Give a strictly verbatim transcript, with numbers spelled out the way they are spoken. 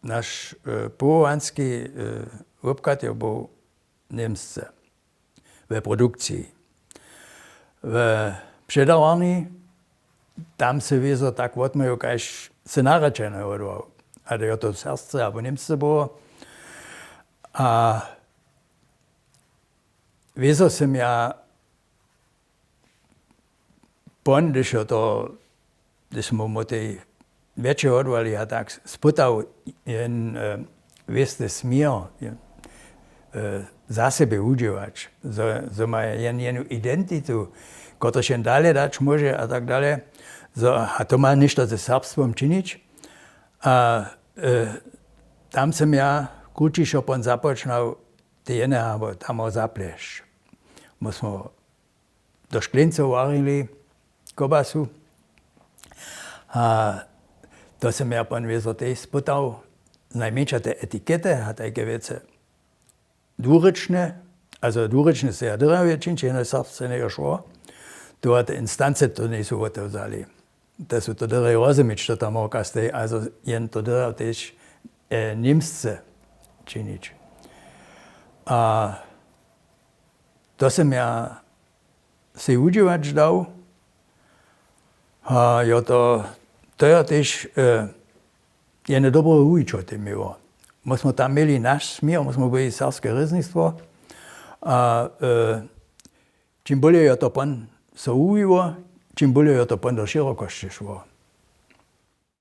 naš powołanski wobchad je był w Němsce we produkciji. W předawarni tam se wězo tak wotmoju, kaž se narečeno wodwał. Ale jo to w Serbsce abo Němsce było. A wězo sym ja pon, hdyž jo to, hdyž smo mu tej wjetše wodwali a tak spytał jen wěsny směr za sebje wudźěłać, zo ma jen jenu identitu, kotryž jen dale dać móže a tak dale. A to ma něšto ze serbstwom činić. A tam sem ja krućišo pon započnał, ty jene abo tamo zapleš. My smo do škleńcow warili kobasu. A to sem ja pon wězo tež spytał, znajmjeńša te etikety a tajke wěcy dwurěčne, also dwurěčne se ja dyrajo wjetšinč jeno serbsce njejo šło. To a te instance to njejsu wotewzali. Te su to dyrajo rozumić to tam morka stej, also jen to dyrajo tež němsce činić. A to sem ja sej wudźěłać dał. A jo to to jo tež jene dobre wuwićo te měło. My smo tam měli naš směr, my smo byli serbske rěznistwo. A čim bóle jo to pon so wuwiło, čim bóle jo to pon do šěrokosće šło.